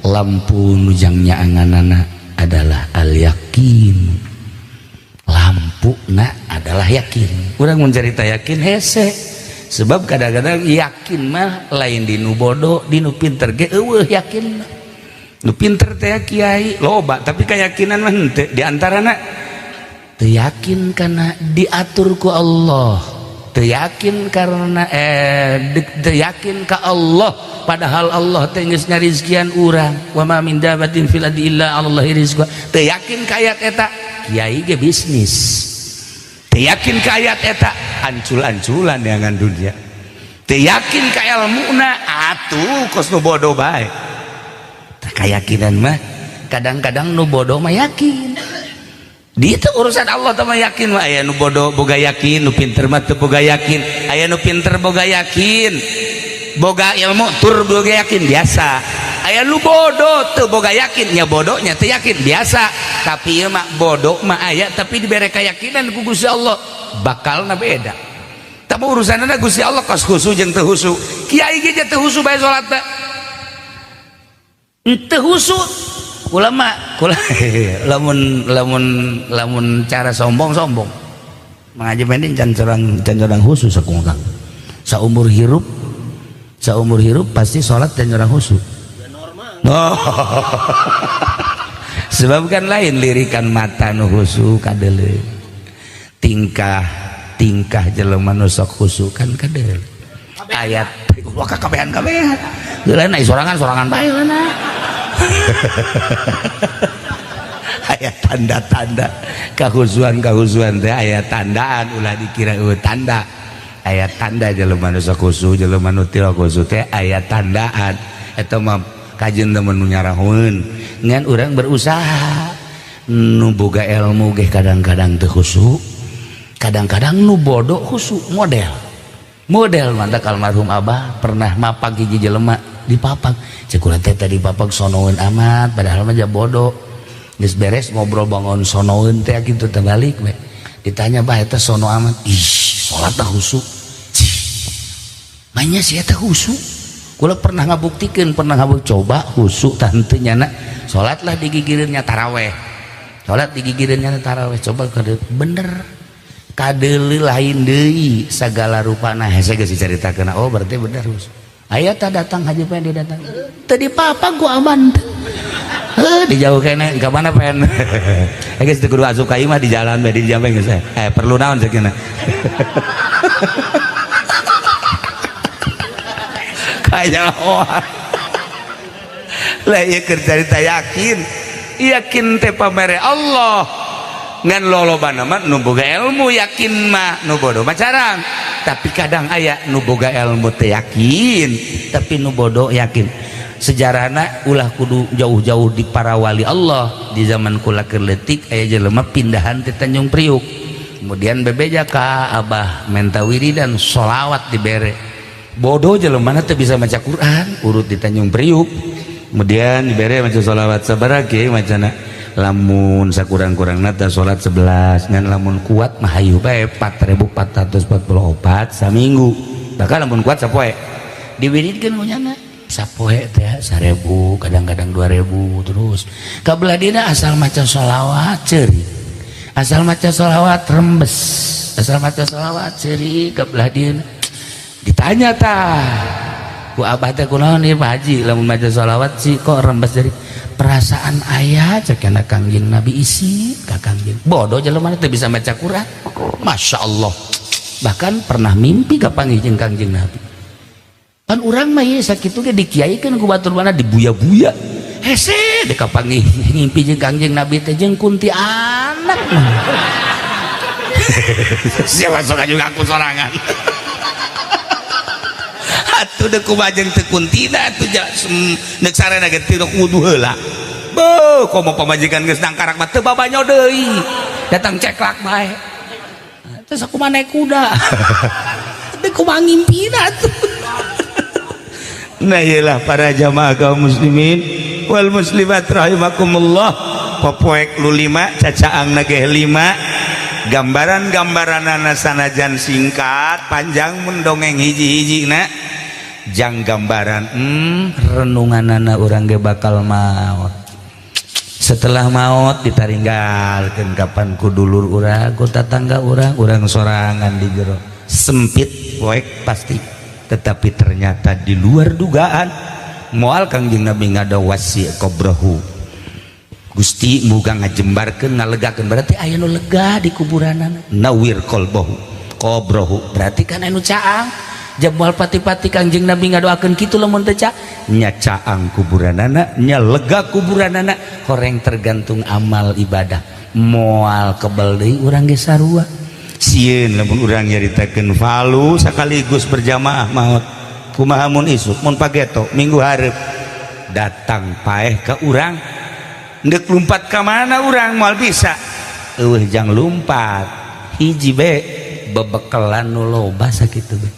lampu nujangnya anganana adalah al yakin, lampu na adalah yakin. Urang mencerita yakin hese, sebab kadang-kadang yakin mah lain di nu bodoh, di nu pinter ge eueuh yakin. Nu pinter teh kiai loba, tapi keyakinan mah henteu. Di antarana teu yakin karena diatur ku Allah, teu yakin karena teu yakin ka Allah, padahal Allah teh geus ngarizkian urang. Wa ma min dabatin fil ardi illa 'alallahi rizquha. Teu yakin ka ayat eta, kiai ge bisnis. Teu yakin ka ayat eta, ancul-anculan dengan dunia. Teu yakin ka ilmuna, atuh kos nu bodoh bae. Tah, keyakinan mah kadang-kadang nu bodoh mah yakin. Di itu urusan Allah teh mah yakin mah aya nu bodoh boga yakin, nu pinter mah teu boga yakin. Aya nu pinter boga yakin, boga ilmu tur boga yakin biasa. Aya nu bodoh teu boga yakin, nya bodohnya teu yakin biasa. Tapi ieu mah bodoh mah aya tapi dibere keyakinan ku Gusti Allah, bakalna beda. Tapi urusanna Gusti Allah kos khusu jeung teu khusu. Kiai ge teu khusu bae salat teh. Teu khusu ulama kula lamun lamun lamun cara sombong-sombong mengaji pending can corang khusus aku kang. Saumur hirup pasti salat can corang khusu. Oh. Sebab kan lain lirikan mata nu khusu kadeuleu, tingkah tingkah jelema nu sok khusu kan kadeuleu ayat wah kabehan kabehan heula na sorangan sorangan bae heula. Aya tanda-tanda kahusuan kahusuan teh, aya tandaan, ulah dikira eueuh tanda. Aya tanda jelema nu sok khusu, jelema nu teu khusu teh aya tandaan. Eta mah kajeun temen nu nyarahoeun, ngan urang berusaha. Nu boga ilmu ge kadang-kadang teu khusu, kadang-kadang nu bodoh khusu. Model model mantak almarhum abah pernah mapag hiji jelema dipapag, cek kula teh tadi papag sonoeun amat, padahal mah bodoh. Geus beres ngobrol bangun sonoeun teh kitu teh balik we. Ditanya, "Bah, eta sono amat?" "Ih, salat teh khusu." Cih, manya si eta khusu. Kula pernah ngabuktikeun, pernah ngabuk coba khusu tah henteu nyana. Salatlah digigireunnya taraweh, salat digigireunnya taraweh, coba kade bener kadeuleu lain deui sagala rupana. Hese geus dicaritakeun, oh berarti bener khusu. Aya tah datang Haji Pendi datang teu dipapag ku aman heuh, dijauh kene ka mana pen geus teu kudu asup ka imah, di jalan bae di jambe geus perlu naon sakeuna kanyahoan lah. Ieu keur carita yakin, yakin teh pamere Allah, ngan lolobana mah nu boga ilmu yakin mah, nu bodoh mah carang. Tapi kadang aya nu boga ilmu teh yakin, tapi nu bodoh yakin. Sejarahna ulah kudu jauh-jauh, di para wali Allah di zaman kula keur leutik aya jelema pindahan ti Tanjung Priuk, kemudian bebeja ka abah menta wiridan sholawat dibere. Bodoh jelema teu bisa maca Quran, urut di Tanjung Priuk, kemudian dibere maca sholawat sabaraha ge macana, lamun sakurang-kurangna teh salat 11, ngan lamun kuat mah hayu bae 4444 saminggu, bahkan lamun kuat sapoe diwiridkeun ku nyana sapoe teh 1000, kadang-kadang 2000. Terus kabelah dina asal maca sholawat ceurik, asal maca sholawat rembes, asal maca sholawat ceurik. Kabelah dina ditanya tah ku abah teh, "Kunaon ieu Pak Haji, lamun maca sholawat sih kok rembes?" "Dari perasaan ayah," cek kana Kangjeng Nabi isi ka Kangjeng. Bodoh jelema teh bisa maca Quran, Masya Allah, bahkan pernah mimpi kapanggih jeung Kangjeng Nabi. Pan urang mah ieu sakitu ge dikiaikeun ku batur mana dibuya-buya hese dek kapanggih ngimpi jeung Kangjeng Nabi teh jeung kuntianak. Siapa sok juga aku sorangan atuh deuk kumaha jeung teu kuntina atuh neuk sarena ge teu wudu heula. Beuh, komo pamajikan geus nangkarak mah teu babanyo deui, datang ceklak bae. Terus aku mah naik kuda. Teu kumaha ngimpina tuh. Nah iyalah para jamaah kaum muslimin wal muslimat rahimakumullah. Popoek lu 5 cacaang nageh 5 gambaran-gambaranana sanajan singkat panjang mun dongeng hiji-hiji na jang gambaran renunganana urang ge bakal maot. Setelah maot ditaringgalkeun kapan ku dulur urang ku tatangga urang, urang sorangan di jero sempit poek pasti. Tetapi ternyata di luar dugaan moal Kangjeng Nabi ngadawasi qabrahu. Gusti muga ngajembarkeun ngalegakeun, berarti aya nu lega di kuburanana. Nawir qalbahu qabrahu berarti kan anu caang. Jam moal pati-pati Kangjeng Nabi ngadoakeun kitu lamun teu ca nya caang kuburanana nya lega kuburanana, horeng tergantung amal ibadah. Moal kebel deui urang ge sarua. Sieun lamun urang nyaritakeun falu sekaligus berjamaah maot. Kumaha mun isuk mun pageto minggu hareup datang paeh ka urang, ndek lumpat ka mana urang moal bisa. Eueuh jang lumpat hiji be bebekelan nu loba sakitu be.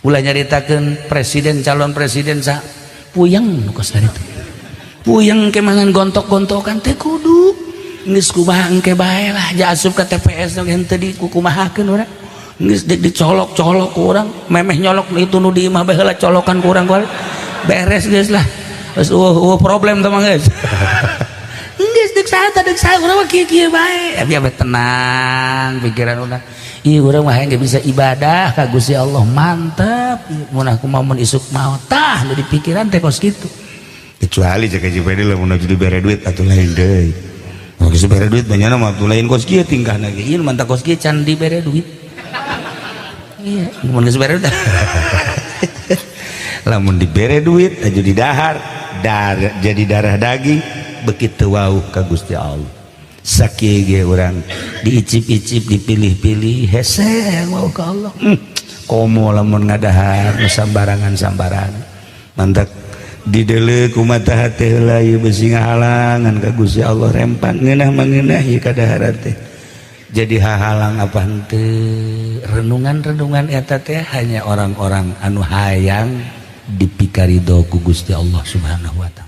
Ulah nyaritakeun presiden calon presiden sa puyeng nu kos itu. Puyeng ke mangan gontok-gontokan teh kudu geus kumaha engke bae lah ja asup ka TPS nu henteu dikukumahakeun urang. Geus dicolok-colok ku urang, memeh nyolok itu nu di imah bae heula colokan ku urang beres geus lah. Geus eueuh problem teh mah geus. Geus deuk saha teh deuk saha urang mah kieu-kieu bae. Tapi abeh tenang pikiran urang. Ih urang mah hayang bisa ibadah ka Gusti Allah mantep. Mun aku mah mun isuk maot tah nu di pikiran teh kos kitu. Kecuali cek JPD lamun dibere duit atuh lain deui. Mun geus dibere duit banyana mah atuh lain kos kieu tingkahna ge. Ieu mantap kos kieu can dibere duit. Iya, mun geus dibere duit. Lamun dibere duit aju didahar, dar jadi darah daging begitu wauh ka Gusti Allah. Sakieu ge urang diicip-icip dipilih-pilih hese wauh ka Allah. Komo lamun ngadahar nu sambarangan-sambarangan. Mantak didele ku mata hate heula ieu besi ngahalangan ka Gusti Allah rempang ngeunah mah ngeunah ieu kadaharan teh. Jadi hahalang apa henteu renungan-renungan eta teh hanya orang-orang anu hayang dipikarido ku Gusti Allah Subhanahu wa taala.